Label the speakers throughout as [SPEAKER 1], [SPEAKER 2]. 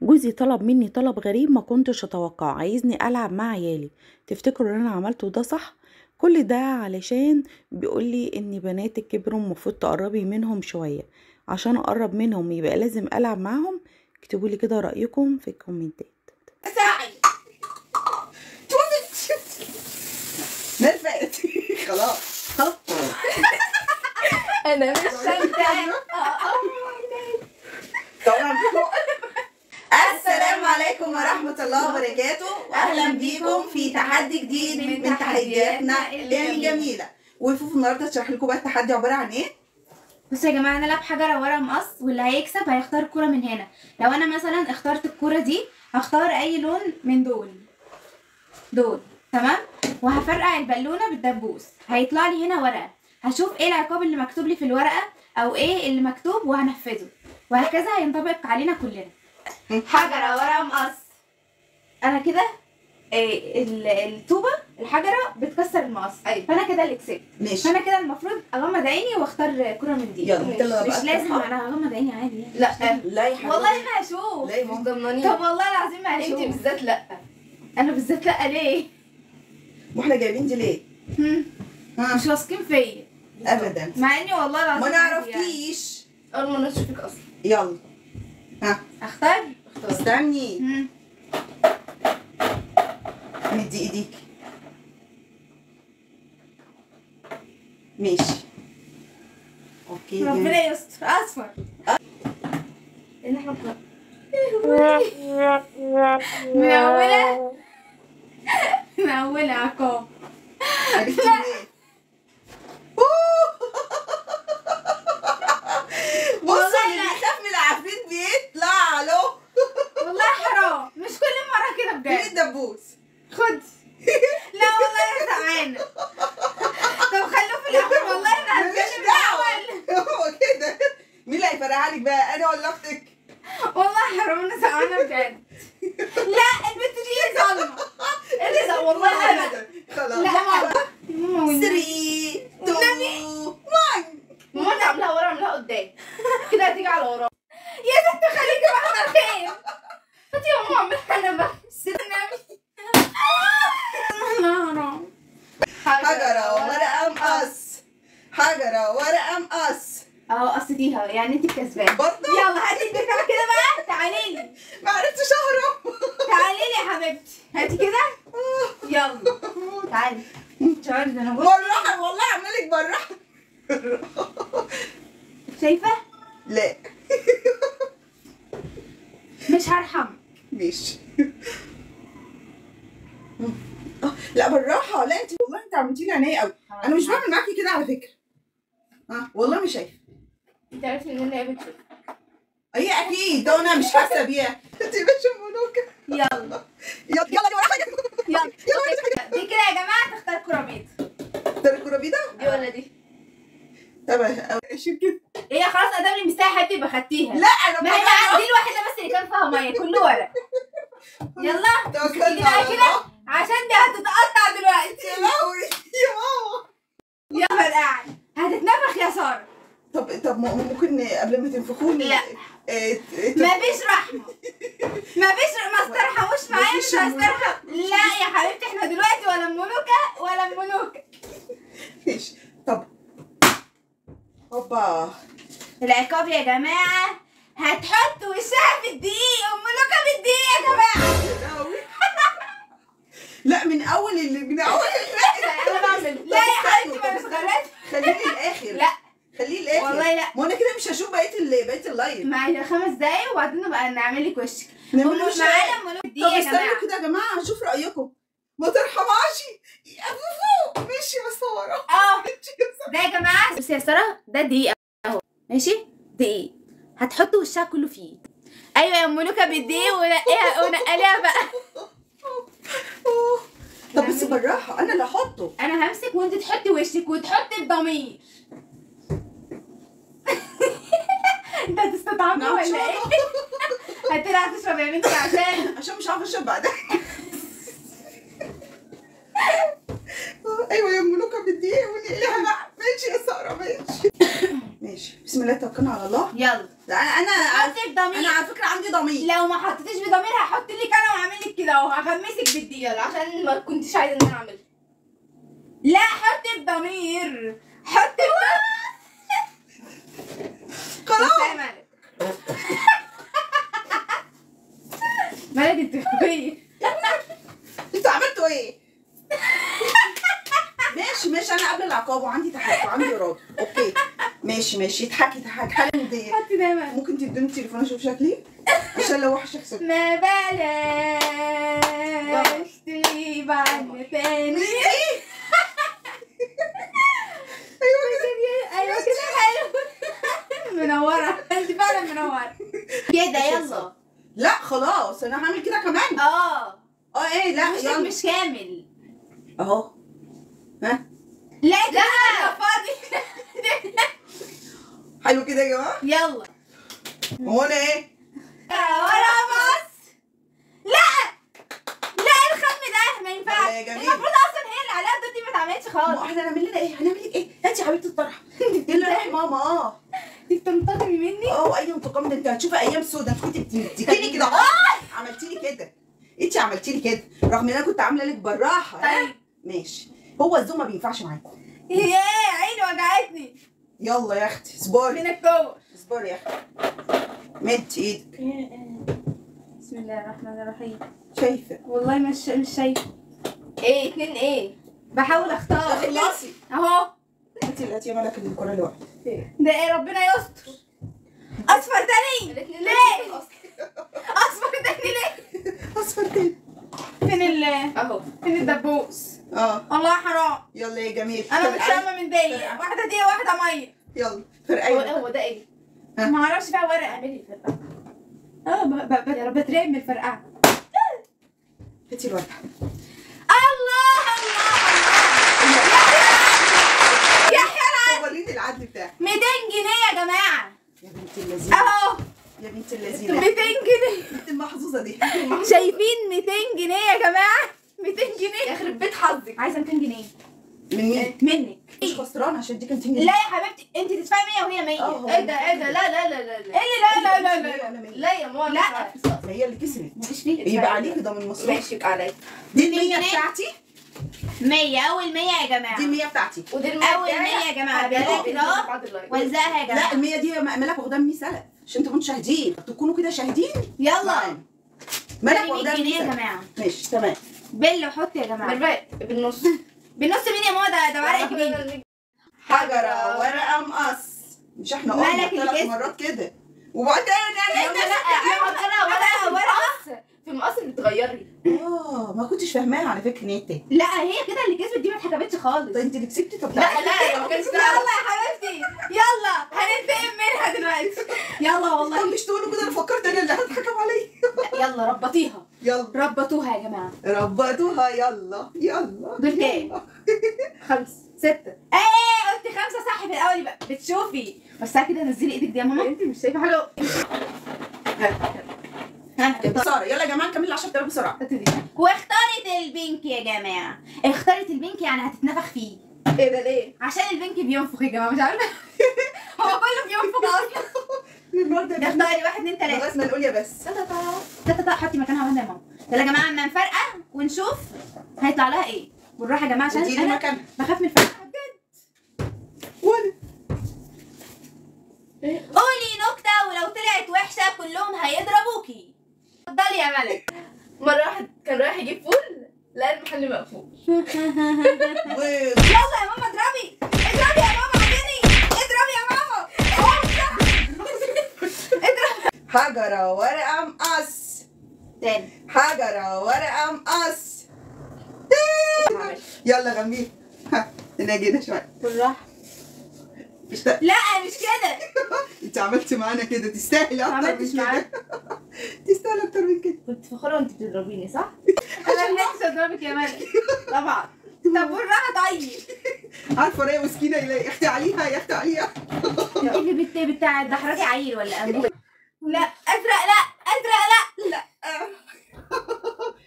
[SPEAKER 1] جوزي طلب مني طلب غريب ما كنتش اتوقعه، عايزني العب مع عيالي. تفتكروا ان انا عملته ده صح؟ كل ده علشان بيقولي ان بناتك كبروا المفروض تقربي منهم شوية. عشان اقرب منهم يبقى لازم العب معاهم. اكتبوا لي كده رايكم في الكومنتات.
[SPEAKER 2] نرفقت خلاص خلاص.
[SPEAKER 3] انا مش شايفه.
[SPEAKER 2] طبعا. السلام عليكم ورحمة الله وبركاته، واهلا بيكم في تحدي جديد من تحدياتنا الجميلة. وفوفو النهارده هتشرح لكم بقى التحدي عبارة عن ايه.
[SPEAKER 3] بصوا يا جماعة، هنلعب حجره ورقة مقص، واللي هيكسب هيختار كورة من هنا. لو انا مثلا اخترت الكورة دي هختار اي لون من دول، تمام؟ وهفرقع البالونة بالدبوس، هيطلع لي هنا ورقة، هشوف ايه العقاب اللي مكتوب لي في الورقة او ايه اللي مكتوب وهنفذه، وهكذا هينطبق علينا كلنا. حجره ورقة مقص. انا كده الطوبه الحجرة بتكسر المقص. أيوة. فانا كده اللي كسبت. ماشي. فانا كده المفروض اغمض عيني واختار كره من دي. يلا. مش لازم انا اغمض عيني عادي يعني.
[SPEAKER 4] لا
[SPEAKER 2] لا يا حبيبتي،
[SPEAKER 3] والله ما هشوف.
[SPEAKER 4] لا مش ضمنانين.
[SPEAKER 3] طب والله العظيم ما هشوف.
[SPEAKER 4] انت بالذات لا.
[SPEAKER 3] انا بالذات لا ليه؟
[SPEAKER 2] واحنا جايبين دي ليه؟
[SPEAKER 3] مش واثقين فيا
[SPEAKER 2] ابدا،
[SPEAKER 3] مع اني والله العظيم
[SPEAKER 2] ما نعرفكيش.
[SPEAKER 4] اول مرة اشوفك اصلا.
[SPEAKER 2] يلا ها
[SPEAKER 3] اختار.
[SPEAKER 2] استني، مدي ايديك. ماشي okay،
[SPEAKER 3] ربنا يستر. اصفر. ان احنا من اولها من اولها عقاب.
[SPEAKER 2] عرفتي منين؟ بصوا اللي بيخاف من العفريت بيطلع له.
[SPEAKER 3] والله حرام، مش كل مرة كده بجد.
[SPEAKER 2] فين الدبوس؟
[SPEAKER 3] خد. لا والله انا زعلانة. طب خلوه في الاخر، والله انا هتكلم الاول.
[SPEAKER 2] هو كده مين اللي هيفرقع لك بقى، انا ولا اختك؟
[SPEAKER 3] والله حرام، انا زعلانة بجد. لا البت دي ظالمه. اللي والله ابدا.
[SPEAKER 2] خلاص
[SPEAKER 3] لا ماما.
[SPEAKER 2] 3 2 1.
[SPEAKER 4] ماما انت عاملاها ورا عاملاها قدام كده هتيجي على ورا.
[SPEAKER 3] يا ست خليكي واحدة خير. انت يا ماما عاملاها انا بقى.
[SPEAKER 2] حجرة ورقة مقص، حجرة ورقة مقص.
[SPEAKER 3] اهو قصتيها يعني انت الكسبانة
[SPEAKER 2] برضه.
[SPEAKER 3] يلا هاتي البتاع كده بقى، تعالي لي.
[SPEAKER 2] ما عرفتش اهرب.
[SPEAKER 3] تعالي لي يا حبيبتي، هاتي كده. يلا تعالي. مش عارفه انا
[SPEAKER 2] بالراحة والله، اعملك بالراحة.
[SPEAKER 3] شايفة؟
[SPEAKER 2] لا
[SPEAKER 3] مش هرحمك.
[SPEAKER 2] ماشي. لا بالراحة. لا انت والله انت عملتي لي عينيا قوي. انا مش بعمل معاكي كده على فكرة. والله مش شايفه.
[SPEAKER 4] انت عارفه ان انا بتشوف.
[SPEAKER 2] اي اكيد، ده انا مش حاسه بيها. انت مش ملوكه.
[SPEAKER 3] يلا
[SPEAKER 2] يلا يلا ولا حاجة.
[SPEAKER 3] يلا دي كده يا جماعة تختار كره بيضة.
[SPEAKER 2] تختار كره بيضة؟
[SPEAKER 4] دي ولا دي؟
[SPEAKER 2] طب اشيل كده.
[SPEAKER 3] هي خلاص ادام لي مساحة حبيبتي يبقى خدتيها.
[SPEAKER 2] لا انا
[SPEAKER 3] ما هي دي الوحيدة بس اللي كان فيها مية، كله ورق. يلا دي بقى كده عشان دي هتتقطع دلوقتي.
[SPEAKER 2] يا لهوي يا ماما.
[SPEAKER 3] يا فرقعي هتتنفخ يا ساره.
[SPEAKER 2] طب ممكن قبل ما تنفخوني؟
[SPEAKER 3] لا مفيش رحمه، مفيش. ما استرحموش معايا، مش هسترحم. لا يا حبيبتي احنا دلوقتي ولا ملوكه ولا ملوكه.
[SPEAKER 2] ماشي. طب هوبا
[SPEAKER 3] العقاب يا جماعة، هتحط وشها في الدقيق. ام ملوكه في الدقيق يا جماعة.
[SPEAKER 2] لا من اول اللي من اول اللي
[SPEAKER 4] انا بعمل.
[SPEAKER 3] لا يا حبيبتي ما مش غلط.
[SPEAKER 2] خليه للاخر.
[SPEAKER 3] لا
[SPEAKER 2] خليه للاخر
[SPEAKER 3] والله. لا
[SPEAKER 2] ما انا كده مش هشوف بقية ال live.
[SPEAKER 3] معايا 5 دقايق وبعدين نبقى نعمل لك وشك.
[SPEAKER 2] نعمل وشك
[SPEAKER 3] معانا ملوك دي
[SPEAKER 2] طب
[SPEAKER 3] يا جماعة.
[SPEAKER 2] استنوا كده يا جماعة هشوف رايكم. ما ترحمعش يا فوفو. ماشي يا ساره.
[SPEAKER 3] ده يا جماعة بصي يا ساره، ده دقيق اهو. ماشي دقيق هتحط وشها كله فيه. ايوه يا ملوكه بالدقيق ونقيها ونقليها بقى.
[SPEAKER 2] طب بس بالراحة، انا اللي هحطه.
[SPEAKER 3] انا همسك وانت تحطي وشك وتحطي بضمير. انت هتستطعمي ولا ايه؟ هتلعب تشرب يا بنتي عشان
[SPEAKER 2] مش عارفه اشرب بعدها. ايوه يا ملوكه بالدقيق ونقليها بقى. ماشي يا ساره ماشي. ماشي بسم الله توكلنا على الله.
[SPEAKER 3] يلا.
[SPEAKER 2] لا انا
[SPEAKER 3] حطي بضمير.
[SPEAKER 2] انا على فكرة عندي ضمير.
[SPEAKER 3] لو ما حطيتيش بضمير هحط لك انا وهعمل لك كده اهو، هغمسك بالدقيقة
[SPEAKER 4] عشان ما كنتش عايزه ان انا اعملها.
[SPEAKER 3] لا حطي بضمير، حطي بضمير.
[SPEAKER 2] خلاص
[SPEAKER 3] مالك انت غبية؟
[SPEAKER 2] انتوا عملتوا ايه؟ ماشي ماشي، انا قبل العقاب وعندي تحدي وعندي اراده. okay ماشي ماشي، اضحكي اضحكي حالا. دي
[SPEAKER 3] حطي دايما.
[SPEAKER 2] ممكن تدوني التليفون اشوف شكلي عشان لو وحش احسب.
[SPEAKER 3] ما بلاش تغيب عني تاني.
[SPEAKER 2] ايوه كده،
[SPEAKER 3] ايوه كده حلو. منورة انت فعلا منورة كده. يلا
[SPEAKER 2] لا خلاص انا هعمل كده كمان. اه ايه لا
[SPEAKER 3] وشك مش كامل
[SPEAKER 2] اهو. ها
[SPEAKER 3] لا لا فاضي.
[SPEAKER 2] حلو كده يا جماعة.
[SPEAKER 3] يلا
[SPEAKER 2] هو انا ايه؟
[SPEAKER 3] ورا مصر. لا لا الخم ده ما ينفعش. المفروض اصلا هي اللي عليها الدور دي ما اتعملتش خالص.
[SPEAKER 2] ما احنا هنعمل لنا ايه؟ هنعمل لك ايه؟ هاتي يا حبيبتي الطرحة. يلا روحي ماما. اه
[SPEAKER 3] انت بتنتقمي مني؟
[SPEAKER 2] اه اي انتقام ده، انت هتشوفي ايام سودا. انت كنت بتديكيني كده، عملتي لي كده، انت عملتي لي كده رغم ان انا كنت عامله لك بالراحة.
[SPEAKER 3] طيب
[SPEAKER 2] ماشي، هو الزوم ما بينفعش معاكم.
[SPEAKER 3] ياه عيني وجعتني.
[SPEAKER 2] يلا يا اختي اصبري.
[SPEAKER 3] من الكور
[SPEAKER 2] اصبري يا اختي، مدي ايدك.
[SPEAKER 3] بسم الله الرحمن الرحيم.
[SPEAKER 2] شايفه؟
[SPEAKER 3] والله مش شايفه.
[SPEAKER 4] ايه اتنين ايه؟
[SPEAKER 3] بحاول اختار.
[SPEAKER 2] خلصي
[SPEAKER 3] اهو.
[SPEAKER 2] هاتي هاتي يا ملك الكره اللي وقعت.
[SPEAKER 3] ده ايه؟ ربنا يستر. اصفر تاني ليه؟ اصفر تاني ليه؟
[SPEAKER 2] اصفر تاني.
[SPEAKER 3] فين ال
[SPEAKER 4] اهو،
[SPEAKER 3] فين الدبوس؟
[SPEAKER 2] اه
[SPEAKER 3] والله حرام.
[SPEAKER 2] يلا يا جميل.
[SPEAKER 3] انا مش فاهمه من دي، واحدة دي واحدة مية.
[SPEAKER 2] يلا فرقعي.
[SPEAKER 4] هو ده ايه؟
[SPEAKER 3] ما اعرفش فيها ورقة.
[SPEAKER 4] اعملي فرقعه.
[SPEAKER 3] اه بترعب من الفرقعه.
[SPEAKER 2] هاتي الورقة.
[SPEAKER 3] الله الله الله يا حرام.
[SPEAKER 2] وريني العدل بتاعك.
[SPEAKER 3] 200 جنيه يا جماعة.
[SPEAKER 2] يا بنت اللذينه
[SPEAKER 3] اهو،
[SPEAKER 2] يا بنت اللذينه
[SPEAKER 3] 200 جنيه.
[SPEAKER 2] انت المحظوظه دي.
[SPEAKER 3] شايفين 200 جنيه يا جماعة؟ 200 جنيه.
[SPEAKER 4] يخرب بيت حظك.
[SPEAKER 3] عايزه 200 جنيه
[SPEAKER 2] من مين؟
[SPEAKER 3] منك.
[SPEAKER 2] مش خسرانة عشان اديك 200 جنيه.
[SPEAKER 3] لا يا حبيبتي انت تدفعي 100 وهي 100.
[SPEAKER 4] ايه ده ايه ده؟ لا لا لا لا لا.
[SPEAKER 3] ايه اللي لا لا لا لا
[SPEAKER 4] لا يا ماما.
[SPEAKER 3] لا
[SPEAKER 2] هي اللي كسبت.
[SPEAKER 3] مفيش ليه.
[SPEAKER 2] يبقى عليكي ده من مصروف.
[SPEAKER 4] ماشي يبقى عليا.
[SPEAKER 2] دي ال 100 بتاعتي.
[SPEAKER 3] 100 اول 100 يا جماعة.
[SPEAKER 2] دي ال 100 بتاعتي.
[SPEAKER 4] ودي ال 100
[SPEAKER 3] اول 100 يا جماعة. بلاها كده وزعها يا جماعة.
[SPEAKER 2] لا ال 100 دي مالك واخداها مني سلف عشان تكونوا شاهدين، تكونوا كده شاهدين.
[SPEAKER 3] يلا
[SPEAKER 2] مالك واخداها
[SPEAKER 3] مني جنيه يا جماعة.
[SPEAKER 2] ماشي تمام.
[SPEAKER 3] بل وحط يا جماعة.
[SPEAKER 4] بالنص.
[SPEAKER 3] بالنص مين يا ماما؟ ده ورقة كبيرة.
[SPEAKER 2] حجره ورقة مقص. مش احنا قلنا 3 مرات كده وبعدين
[SPEAKER 4] انا لا حجره ورقة في المقص بتغيري.
[SPEAKER 2] ما كنتش فاهماها على فكرة نيتي.
[SPEAKER 3] لا هي كده اللي كسبت دي ما اتحسبتش خالص.
[SPEAKER 2] طيب انت اللي كسبتي. طب
[SPEAKER 4] لا لا ما كانش.
[SPEAKER 3] يلا يا حبيبتي يلا هننتقم منها دلوقتي. يلا والله
[SPEAKER 2] مش تقولوا كده، انا فكرت انا اللي هتحكم عليا.
[SPEAKER 3] يلا ربطيها.
[SPEAKER 2] يلا
[SPEAKER 3] ربطوها يا جماعة،
[SPEAKER 2] ربطوها. يلا يلا.
[SPEAKER 3] دول كام؟
[SPEAKER 4] 5 6.
[SPEAKER 3] ايه قلتي 5 صح في الاول يبقى بتشوفي. بس كده نزلي ايدك دي يا ماما.
[SPEAKER 4] انت مش شايفه حاجة.
[SPEAKER 2] بسرعة يلا يا جماعة نكمل 10000 بسرعة.
[SPEAKER 3] واختارت ال pink يا جماعة. اختارت ال pink يعني هتتنفخ فيه.
[SPEAKER 4] ايه ده ليه؟
[SPEAKER 3] عشان ال pink بينفخ يا جماعة، مش عارفه. هو كله بينفخ اصلا.
[SPEAKER 2] النهارده
[SPEAKER 3] اختاري 1 2 3.
[SPEAKER 2] لغاية ما نقول يا بس.
[SPEAKER 3] تا تا تا حطي مكانها واحدة يا ماما. يلا يا جماعة اما نفرقع ونشوف هيطلع لها ايه. بالراحة يا جماعة عشان انا بخاف من الفرقعه بجد.
[SPEAKER 2] وانا
[SPEAKER 3] قولي نكتة ولو طلعت وحشة كلهم هيضربوكي. اتفضلي يا ملك.
[SPEAKER 4] مرة واحد كان رايح يجيب فول لقى المحل مقفول.
[SPEAKER 3] يلا يا ماما اضربي اضربي يا ماما، عجني اضربي يا ماما. اضربي.
[SPEAKER 2] حجره ورقة مقص.
[SPEAKER 3] تاني.
[SPEAKER 2] حجره ورقة مقص. يلا غميه. ها نجينا شوية
[SPEAKER 3] بالراحة. لا مش كده.
[SPEAKER 2] انت عملتي معانا كده، تستاهلي اكتر من كده. تستاهلي اكتر من كده.
[SPEAKER 4] كنت فخورة وانت بتضربيني صح؟
[SPEAKER 3] انا ما اضربك يا ملك طبعا. طب بالراحة. طيب
[SPEAKER 2] عارفه رايه وسكينة يا اختي عليها يا اختي عليها.
[SPEAKER 3] انت بتاع دحرجي عيل ولا انبوب؟ لا ازرق، لا ازرق، لا
[SPEAKER 2] لا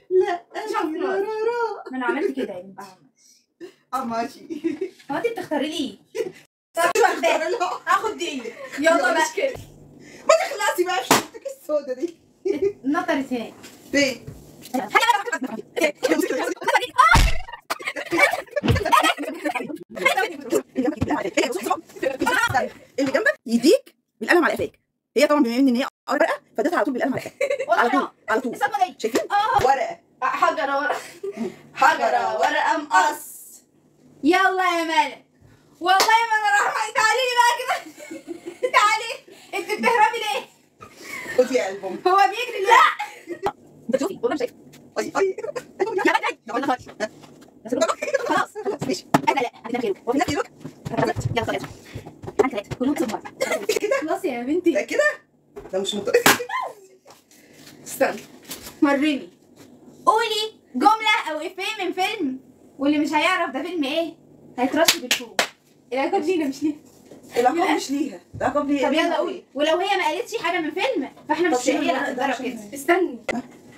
[SPEAKER 2] لا.
[SPEAKER 3] ما انا عملت كده يا
[SPEAKER 2] ماشي.
[SPEAKER 3] هو انت بتختاري لي؟ هاخد دي. يلا بقى.
[SPEAKER 2] ما بقى في شنطتك السودا دي.
[SPEAKER 3] نطرت هناك.
[SPEAKER 2] فين؟ اللي جنبك يديك بالقلم على قفاك. هي طبعا بما ان هي ورقة فادتها على طول بالقلم على قفاك. على طول على طول. شايفين؟ ورقة
[SPEAKER 4] حجره ورقة
[SPEAKER 2] حجره ورقة مقص.
[SPEAKER 3] يلا يا مالك، والله ما انا راح. تعالي لي بقى كده. تعالي، انت بتهربي ليه؟
[SPEAKER 2] خدي يا قلبهم.
[SPEAKER 3] هو بيجري ليه؟
[SPEAKER 2] لا انت شوفي والله مش شايفه. اي اي خلاص خلاص ماشي.
[SPEAKER 3] انا لا انا خيرك
[SPEAKER 2] وفي خيرك.
[SPEAKER 3] يلا خلاص انا ثلاثة كلهم كسبوا بعض
[SPEAKER 2] كده.
[SPEAKER 3] خلاص يا بنتي
[SPEAKER 2] ده كده ده مش منطقي.
[SPEAKER 4] استنى
[SPEAKER 3] مريني قولي جملة او افيه من فيلم، واللي مش هيعرف ده فيلم ايه هيترش بالفوم. العقاب لينا مش ليها.
[SPEAKER 2] العقاب مش ليها، العقاب ليها.
[SPEAKER 3] طب يلا قولي، ولو هي ما قالتش حاجة من فيلم فاحنا مش هي اللي هتتضرب كده.
[SPEAKER 4] استني.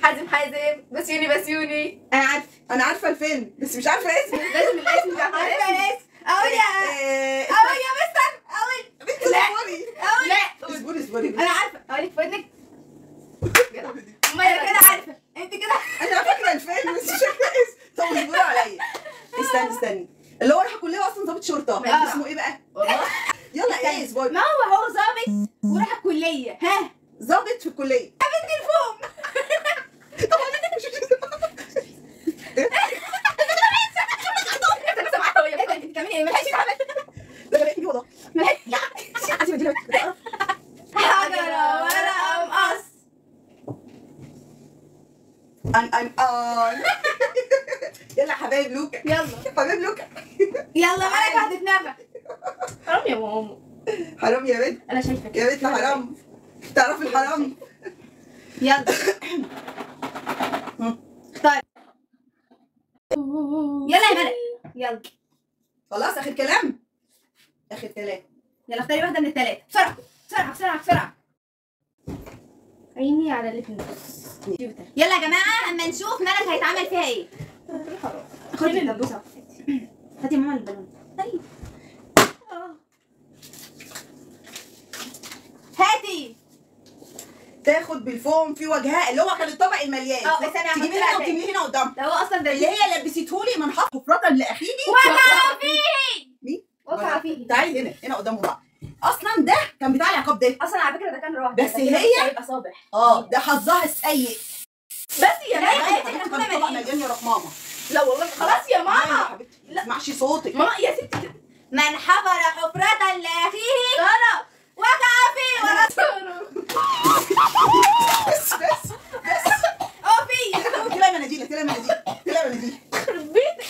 [SPEAKER 4] حازم حازم بسيوني بسيوني.
[SPEAKER 3] انا عارفه،
[SPEAKER 2] انا عارفه الفيلم بس مش عارفه اسمه.
[SPEAKER 4] لازم الاسم ده.
[SPEAKER 3] عارفه الاسم. اقول يا اقول يا مستر اقول.
[SPEAKER 2] اصبري.
[SPEAKER 4] لا
[SPEAKER 2] اصبري اصبري.
[SPEAKER 3] انا عارفه. اقول لك في ودنك. ما انا كده عارفه، انت كده.
[SPEAKER 2] انا فاكره الفيلم بس مش فاكره اسمه. طب اصبري عليا. استني استني. اللي هو راح الكلية اصلا ضابط شرطه، اسمه ايه بقى؟
[SPEAKER 4] والله
[SPEAKER 2] يلا ايه اصبري.
[SPEAKER 3] ما هو ظابط وراح الكلية. ها
[SPEAKER 2] ظابط في الكلية.
[SPEAKER 3] يا بنت الفوم.
[SPEAKER 2] طبعا
[SPEAKER 3] انت بتعملي ايه؟ ما لحقتش اتعمل.
[SPEAKER 2] لا لا والله
[SPEAKER 3] ما لحقتش. حجره ورقة مقص.
[SPEAKER 2] ان ان ان. يلا حبايب لوكا.
[SPEAKER 3] يلا
[SPEAKER 2] حبايب لوكا.
[SPEAKER 3] يلا مالك هتتنفخ.
[SPEAKER 4] حرام يا ماما.
[SPEAKER 2] حرام يا بنت.
[SPEAKER 4] انا شايفه
[SPEAKER 2] يا بنت حرام. تعرفي الحرام.
[SPEAKER 3] يلا اختاري. يلا يا ملك يلا.
[SPEAKER 2] خلاص اخر كلام. اخر كلام.
[SPEAKER 3] يلا اختاري واحدة من الثلاثة بسرعة بسرعة بسرعة بسرعة.
[SPEAKER 4] عيني على اللي في النص.
[SPEAKER 3] يلا يا جماعة اما نشوف ملك هيتعمل فيها ايه. خدي اللبوسه. هاتي يا ماما البالون. طيب هاتي.
[SPEAKER 2] تاخد بالفوم في وجهها اللي هو كان الطبق المليان. تجيبيه هنا وتمليه هنا قدام.
[SPEAKER 3] ده هو اصلا ده
[SPEAKER 2] اللي هي لبستهولي من حفرة لاخيه.
[SPEAKER 3] وقع فيه.
[SPEAKER 2] مين؟
[SPEAKER 4] وقع فيه.
[SPEAKER 2] تعالي هنا هنا قدامه بقى. اصلا ده كان بتاع العقاب ده
[SPEAKER 4] اصلا على فكرة، ده كان راح
[SPEAKER 2] بس هي
[SPEAKER 4] هيبقى صابح.
[SPEAKER 2] ده حظها السيء.
[SPEAKER 4] بس يا
[SPEAKER 2] ماما الطبق مليان يا روح ماما.
[SPEAKER 4] لا والله خلاص يا ماما.
[SPEAKER 2] يا حبيبتي ما تسمعش صوتك.
[SPEAKER 4] ماما يا ستي.
[SPEAKER 3] من حفر حفرة لاخيه وقع فيه ورا.
[SPEAKER 2] بس بس بس
[SPEAKER 3] اقفي.
[SPEAKER 2] طلع مناديل طلع مناديل طلع مناديل.
[SPEAKER 4] يخرب بيتك.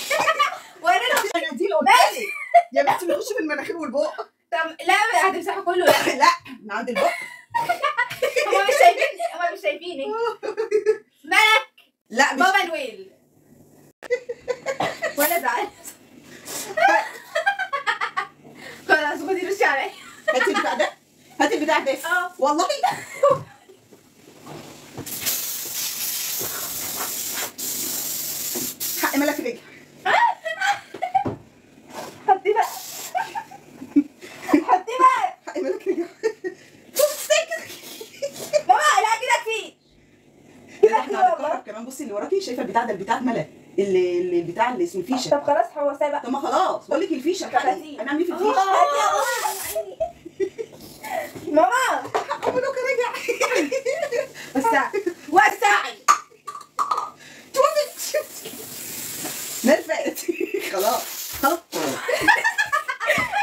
[SPEAKER 3] ورينا
[SPEAKER 2] مناديل قدامي يا بنتي. بيخش في المناخير والبق.
[SPEAKER 3] طب لا هتمسحه كله. لا
[SPEAKER 2] لا من عند البق.
[SPEAKER 3] هما مش شايفين، هما مش شايفينك. ملك.
[SPEAKER 2] لا مش
[SPEAKER 3] بابا نويل. ولا زعل. خلاص خدي رشي عليا.
[SPEAKER 2] هاتي البتاع ده. هاتي البتاع ده. والله حق ملك رجع.
[SPEAKER 3] حطيه بقى. حطيه بقى.
[SPEAKER 2] حق ملك رجع.
[SPEAKER 3] ماما لا كده كتير.
[SPEAKER 2] كده احنا هنتكهرب كمان. بصي اللي وراكي شايفه البتاع ده، البتاع اتملى. اللي البتاع اللي اسمه الفيشه.
[SPEAKER 3] طب خلاص هو سابق.
[SPEAKER 2] طب ما خلاص بقول لك الفيشه. انا اعمل ايه في الفيشه؟
[SPEAKER 3] ماما
[SPEAKER 2] حق ملوك رجع.
[SPEAKER 3] وسعي وسعي.
[SPEAKER 2] نرفقت. خلاص خلاص.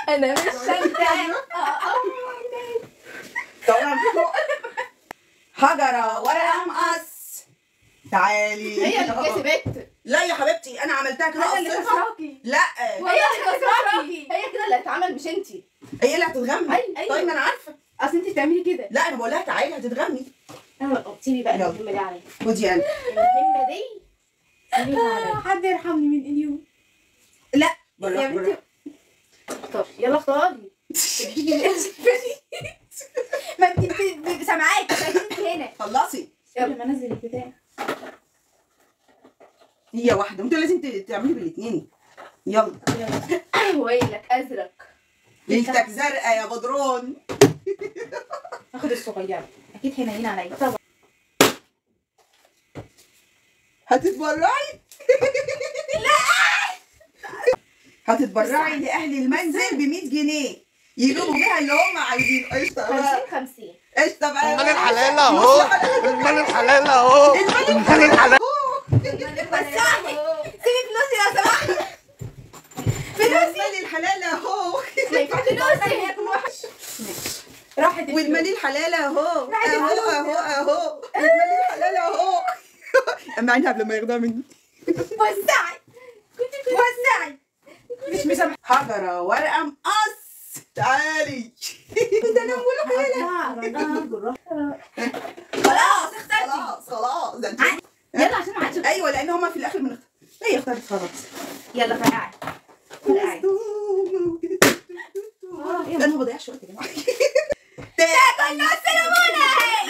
[SPEAKER 4] انا مش شايفه.
[SPEAKER 2] طبعا حجره ورقة مقص. تعالي.
[SPEAKER 4] هي اللي كسبت.
[SPEAKER 2] لا يا حبيبتي انا عملتها كده.
[SPEAKER 4] انا اللي كسراكي.
[SPEAKER 2] لا
[SPEAKER 4] هي اللي كسراكي. هي كده اللي هتتعمل مش انتي.
[SPEAKER 2] هي اللي هتتغمي.
[SPEAKER 4] أيوة.
[SPEAKER 2] طيب ما انا عارفه.
[SPEAKER 4] اصل انتي بتعملي كده.
[SPEAKER 2] لا انا بقول لها تعالي هتتغمي.
[SPEAKER 4] انا لقطتيني بقى المهمة دي عليا.
[SPEAKER 2] خدي انا
[SPEAKER 4] المهمة دي سيبيها عليا.
[SPEAKER 3] حد يرحمني من اليوم. لا يا بنتي
[SPEAKER 4] اختاري. يلا اختاري.
[SPEAKER 3] ما انت سامعاكي انت هنا.
[SPEAKER 2] خلصي
[SPEAKER 3] قبل ما انزل البتاع.
[SPEAKER 2] هي واحدة انتوا لازم تعملي بالاثنين. يلا
[SPEAKER 4] ويلك ازرق.
[SPEAKER 2] ليلتك زرقاء يا بدران.
[SPEAKER 4] هاخد الصغيرة.
[SPEAKER 3] اكيد حنين عليا طبعا.
[SPEAKER 2] هتتبرعي؟
[SPEAKER 3] لا.
[SPEAKER 2] هتتبرعي لاهل المنزل ب 100 جنيه يجيبوا بيها اللي هم عايزينه. قشطه بقى.
[SPEAKER 3] 50 50.
[SPEAKER 2] قشطه بقى.
[SPEAKER 5] المال الحلال اهو، المال الحلال اهو، المال الحلال.
[SPEAKER 3] وسعي، سيبي فلوسي لو سمحت.
[SPEAKER 2] فلوسي المال الحلال اهو.
[SPEAKER 3] فلوسي راحت.
[SPEAKER 2] والمال الحلال اهو اهو اهو اهو. والمال الحلال اهو. اما عينها قبل ما ياخدوها مني.
[SPEAKER 3] وسعي وسعي.
[SPEAKER 2] مش مسامحة. حجرة ورقة مقص. تعالي. ده انا بقول
[SPEAKER 3] خلاص اخترتي.
[SPEAKER 2] خلاص خلاص ده انت.
[SPEAKER 3] يلا عشان ما عادش.
[SPEAKER 2] ايوه لان هما في الاخر بنختار. هي اختارت خلاص.
[SPEAKER 3] يلا فرقعي فرقعي.
[SPEAKER 2] انا ما بضيعش وقت يا جماعة.
[SPEAKER 3] تاكل نص ليمونه.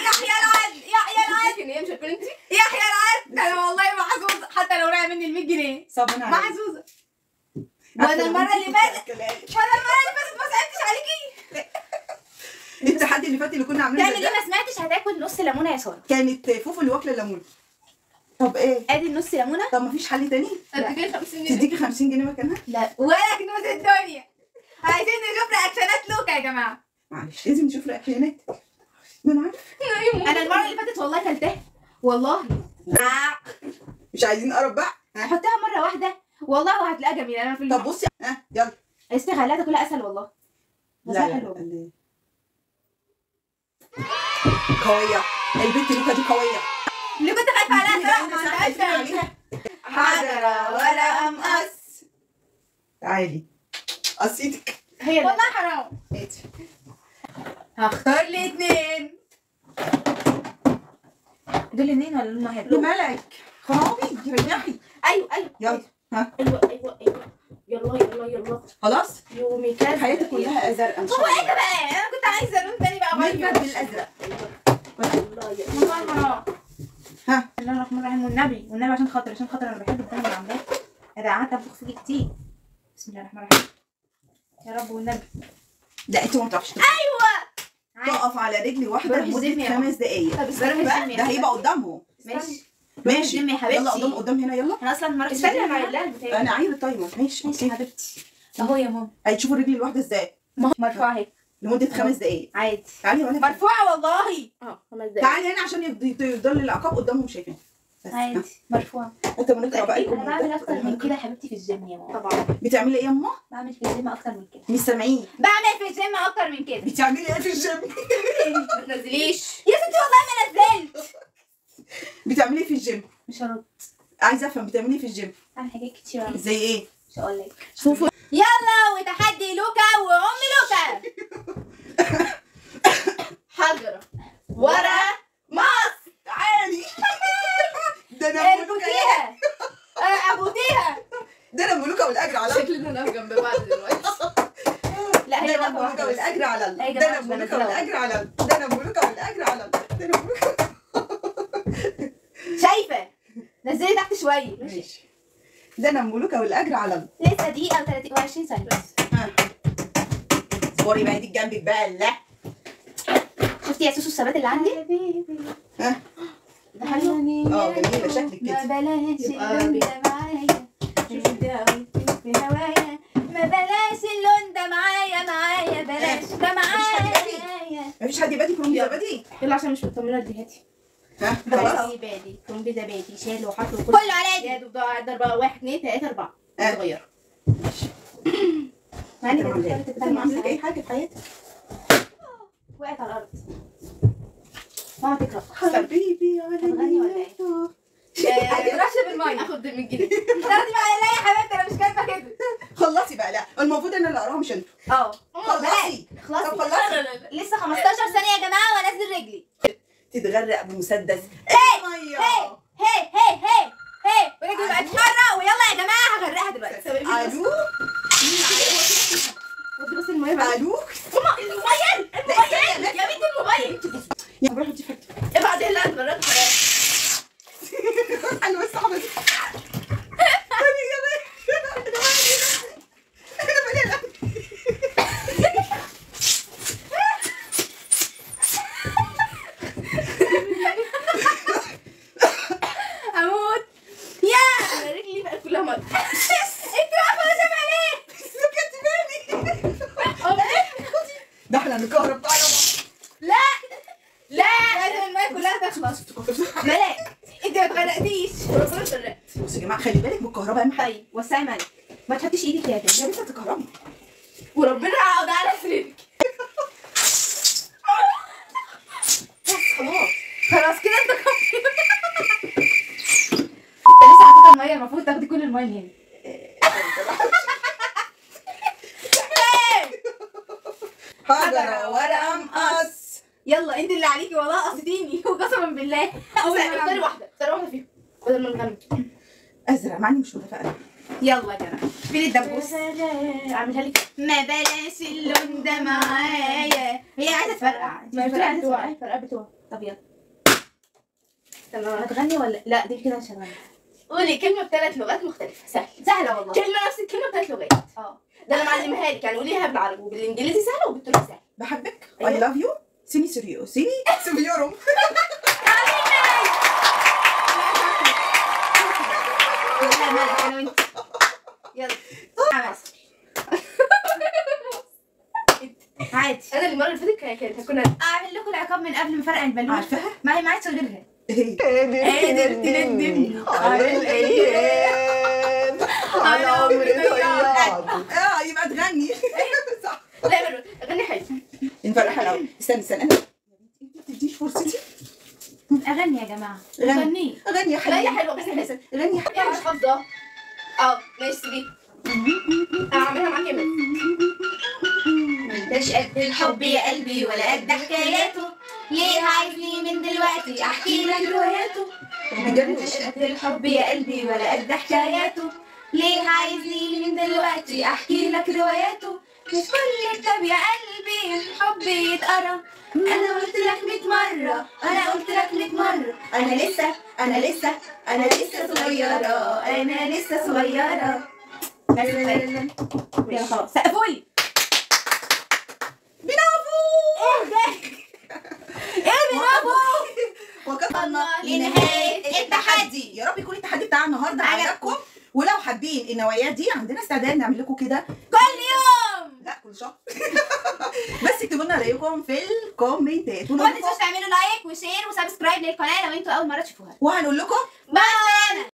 [SPEAKER 3] يحيى العدل، يحيى العدل.
[SPEAKER 4] هي مش هتكون انت؟
[SPEAKER 3] يحيى العدل. انا والله محظوظة حتى لو راعي مني ال 100 جنيه.
[SPEAKER 2] صعبان عليا.
[SPEAKER 3] محظوظة. وانا المرة اللي فاتت، وانا المرة اللي فاتت ما صعبتش عليكي.
[SPEAKER 2] التحدي اللي فات اللي كنا عاملينه
[SPEAKER 3] تعمل ايه؟ ما سمعتش. هتاكل نص ليمونه يا ساره.
[SPEAKER 2] كانت فوفو اللي واكله ليمونه. طب ايه؟
[SPEAKER 3] ادي النص ليمونه.
[SPEAKER 2] طب مفيش حل تاني؟
[SPEAKER 4] اديكي 50 جنيه.
[SPEAKER 2] تديكي 50 جنيه مكانها؟
[SPEAKER 3] لا ولا كنوز الدنيا. عايزين نشوف reaction ات لوكا يا جماعة.
[SPEAKER 2] معلش لازم نشوف reaction ات. ما انا عارفه.
[SPEAKER 3] انا المرة اللي فاتت والله كلتها والله.
[SPEAKER 2] مش عايزين نقرب بقى.
[SPEAKER 3] حطيها مرة واحدة والله وهتلاقيها جميلة. انا في
[SPEAKER 2] طب بصي ها يلا.
[SPEAKER 3] استغلها تاكلها اسهل والله.
[SPEAKER 2] لا لا حلوة قوية البنت لوكا دي قوية.
[SPEAKER 3] اللي كنت خايفة عليها صراحة ما عندهاش
[SPEAKER 2] عليها. حجره ورقة مقص. تعالي قصيتك
[SPEAKER 3] هي والله حرام. هختار لي اتنين. دول اتنين ولا لون واحد؟
[SPEAKER 2] مالك خرابي ريحي.
[SPEAKER 3] ايوه ايوه
[SPEAKER 2] يلا ها.
[SPEAKER 4] ايوه ايوه ايوه يلا يلا يلا
[SPEAKER 2] خلاص.
[SPEAKER 4] يومي كذا.
[SPEAKER 2] حياتي كلها ازرق ان شاء
[SPEAKER 3] هو
[SPEAKER 2] الله.
[SPEAKER 3] ايه ده بقى؟ انا كنت عايزه لون تاني بقى.
[SPEAKER 2] ميرفت بالازرق.
[SPEAKER 3] والله حرام.
[SPEAKER 2] ها.
[SPEAKER 3] بسم الله الرحمن الرحيم. والنبي والنبي عشان خاطر، عشان خاطر انا بحب الدم اللي عاملاه. انا قعدت انفخ فيكي كتير. بسم الله الرحمن الرحيم يا رب والنبي.
[SPEAKER 2] لا انت ما بتعرفش.
[SPEAKER 3] ايوه
[SPEAKER 2] تقف على رجلي واحدة لمدة 5 دقايق.
[SPEAKER 3] طب استني
[SPEAKER 2] ده هيبقى قدامهم.
[SPEAKER 3] ماشي
[SPEAKER 2] ماشي
[SPEAKER 3] يا حبيبتي.
[SPEAKER 2] يلا قدام قدام هنا يلا.
[SPEAKER 3] انا اصلا ما رحتش.
[SPEAKER 4] استني انا عايله البتاع.
[SPEAKER 2] انا عايله ال timer. ماشي
[SPEAKER 3] ماشي يا حبيبتي اهو يا ماما.
[SPEAKER 2] هتشوفوا الرجل الواحدة ازاي.
[SPEAKER 3] مرفوعة اهي
[SPEAKER 2] لمدة 5 دقايق
[SPEAKER 3] عادي.
[SPEAKER 2] تعالي يا
[SPEAKER 3] مرفوعة والله.
[SPEAKER 4] 5 دقايق.
[SPEAKER 2] تعالي هنا عشان يفضل العقاب قدامهم شايفين.
[SPEAKER 3] عادي مرفوعة.
[SPEAKER 2] انت بنقرا بقى.
[SPEAKER 3] انا بعمل اكتر من كده يا حبيبتي في الجيم يا ماما.
[SPEAKER 4] طبعا.
[SPEAKER 2] بتعملي ايه يا ماما؟
[SPEAKER 3] بعمل في الجيم اكتر من كده.
[SPEAKER 2] مش سامعين.
[SPEAKER 3] بعمل في الجيم اكتر من كده.
[SPEAKER 2] بتعملي ايه في الجيم؟
[SPEAKER 4] ما تنزليش
[SPEAKER 3] يا ستي والله ما نزلت.
[SPEAKER 2] بتعملي ايه في الجيم؟
[SPEAKER 3] مش هرد.
[SPEAKER 2] عايزه افهم بتعملي ايه في الجيم؟
[SPEAKER 3] بعمل حاجات كتير.
[SPEAKER 2] زي ايه؟
[SPEAKER 3] مش هقول لك. شوفوا يلا وتحدي لوكا وام لوكا.
[SPEAKER 4] حجره ورقة
[SPEAKER 2] مقص. تعالي. ده انا
[SPEAKER 3] اربطيها. ابوتيها.
[SPEAKER 2] ده انا ملوكه والاجر على الله.
[SPEAKER 4] شكلنا نقف جنب بعض دلوقتي.
[SPEAKER 3] لا هي
[SPEAKER 2] ده انا ملوكه والاجر على الله. ده انا ملوكه والاجر على الله. ده انا ملوكه والاجر على الله. ده انا ملوكه.
[SPEAKER 3] شايفه نزلي تحت شوية.
[SPEAKER 2] ماشي. ده انا ملوكه والاجر على الله.
[SPEAKER 3] لسه دقيقة و23 ثانية بس.
[SPEAKER 2] اصبري بقى دي جنبك بقى. لا
[SPEAKER 3] شفتي يا سوسو الثبات اللي عندي؟
[SPEAKER 2] ها
[SPEAKER 3] ده حلو.
[SPEAKER 2] جميلة شكلك كده.
[SPEAKER 3] ما بلاش اللون ده معايا في هوايا. ما بلاش اللون ده معايا معايا بلاش ده معايا.
[SPEAKER 2] مفيش حد يبادي كرنب زبادي.
[SPEAKER 4] يلا عشان مش مطمنه دي هاتي.
[SPEAKER 2] ها خلاص.
[SPEAKER 4] زبادي كرنب زبادي شال وحط
[SPEAKER 3] كله على ايدي.
[SPEAKER 4] يا دوب ده 1 2 3 4 صغير.
[SPEAKER 2] ماشي.
[SPEAKER 3] مع اني
[SPEAKER 2] انت ما عامله اي حاجة في حياتك.
[SPEAKER 3] وقعت على الارض. ماما تقرا.
[SPEAKER 2] حبيبي على
[SPEAKER 3] هتغني ولا ايه؟
[SPEAKER 4] رش بالمية. اخد 100 جنيه.
[SPEAKER 3] تاخدي بقى. لا يا حبيبتي انا مش كاتبه كده.
[SPEAKER 2] خلصي بقى. لا المفروض انا اللي اقراها مش انتوا. خلصي.
[SPEAKER 3] خلصي.
[SPEAKER 2] طب خلصي.
[SPEAKER 3] لسه 15 ثانية يا جماعة وانزل رجلي.
[SPEAKER 2] تتغرق بمسدس
[SPEAKER 3] المية. هي هي هي هي هي ورجلي بقت حارة. ويلا يا جماعة هغرقها دلوقتي.
[SPEAKER 2] الو
[SPEAKER 4] ودي بس المية بقى.
[SPEAKER 2] الو
[SPEAKER 4] ماما الموبايل الموبايل يا بنتي الموبايل.
[SPEAKER 2] يا بروح ادي حاجتي.
[SPEAKER 4] ابعد هنا اتغرقت خلاص.
[SPEAKER 2] حلوة الصحبة دي. انا مالي.
[SPEAKER 3] ملاك انت ما اتغرقتيش.
[SPEAKER 4] ربنا اتغرقت.
[SPEAKER 2] بصوا يا جماعة خلي بالك من الكهرباء اهم حاجة.
[SPEAKER 3] طيب وسعي مالك، ما تحطيش ايدك يا بنت.
[SPEAKER 2] يا بنت هتكهربي
[SPEAKER 4] وربنا هقعد على سريرك. بس خلاص
[SPEAKER 3] خلاص كده انت كفي. انت لسه حاطه المية، المفروض تاخدي كل المية اللي هنا.
[SPEAKER 2] حجره ورقة مقص.
[SPEAKER 3] يلا انت اللي عليكي والله، قصديني وقسما بالله.
[SPEAKER 4] اختاري واحدة، اختاري واحدة فيهم بدل ما نغني.
[SPEAKER 2] ازرق مع اني مش متفائلة.
[SPEAKER 3] يلا يا جماعة فين الدبوس؟
[SPEAKER 4] اعملها لك.
[SPEAKER 3] ما بلاش اللون ده معايا. هي عايزه تفرقع.
[SPEAKER 4] ما فرقع بتوع، فرقع بتوع.
[SPEAKER 3] طب يلا
[SPEAKER 4] تمام.
[SPEAKER 3] هتغني ولا لا؟ دي كده مش هتغني.
[SPEAKER 4] قولي كلمة بثلاث لغات مختلفة. سهل
[SPEAKER 3] سهلة والله.
[SPEAKER 4] كلمة نفس الكلمة بثلاث لغات. ده انا معلمها لك يعني، قوليها بالعربي وبالانجليزي سهلة وبالتركي سهل.
[SPEAKER 2] بحبك I love you seni seviyorum seni seviyorum.
[SPEAKER 3] يلا مالك انا وانت. يلا عادي.
[SPEAKER 4] انا المرة اللي فاتت كانت هكون
[SPEAKER 3] اعمل لكم العقاب من قبل ما فرقع البالون.
[SPEAKER 2] عارفاها؟
[SPEAKER 3] ما هي ما عادش غيرها.
[SPEAKER 5] قادر تندمني على الايام على عمري ضيعته.
[SPEAKER 2] يبقى تغني. صح.
[SPEAKER 4] لا يا غني حلو.
[SPEAKER 2] نفرقها الاول. استني استني انا انت ما بتديش فرصتي.
[SPEAKER 3] اغني يا جماعة.
[SPEAKER 2] غني غني يا حلوة.
[SPEAKER 4] لا يا حلوة بس حلوة.
[SPEAKER 2] غني يا حلوة.
[SPEAKER 4] مش حافظه. ماشي سيبيه. اعملها معاك يا مالك.
[SPEAKER 3] مش قد الحب يا قلبي ولا قد حكاياته، ليه عايزني من دلوقتي احكي لك رواياته؟ مش قد الحب يا قلبي ولا قد حكاياته، ليه عايزني من دلوقتي احكي لك رواياته؟ مش كل كتاب يا قلبي الحب يتقرا، انا قلت لك 100 مرة، انا قلت لك 100 مرة، انا لسه انا لسه انا لسه صغيرة، انا لسه صغيرة. يلا خلاص سقفولي.
[SPEAKER 2] برافو.
[SPEAKER 3] ايه ده؟ ايه برافو.
[SPEAKER 2] وصلنا
[SPEAKER 3] لنهاية
[SPEAKER 2] التحدي. يا رب يكون التحدي بتاع النهارده عجبكم، ولو حابين النوعيات دي عندنا استعداد نعمل لكم كده
[SPEAKER 3] كل يوم،
[SPEAKER 2] لا كل شهر. بس اكتبوا لنا رايكم في الكومنتات،
[SPEAKER 3] وما تنسوش تعملوا like و share و subscribe للقناة لو انتوا اول مرة تشوفوها،
[SPEAKER 2] وهنقول لكم
[SPEAKER 3] bye.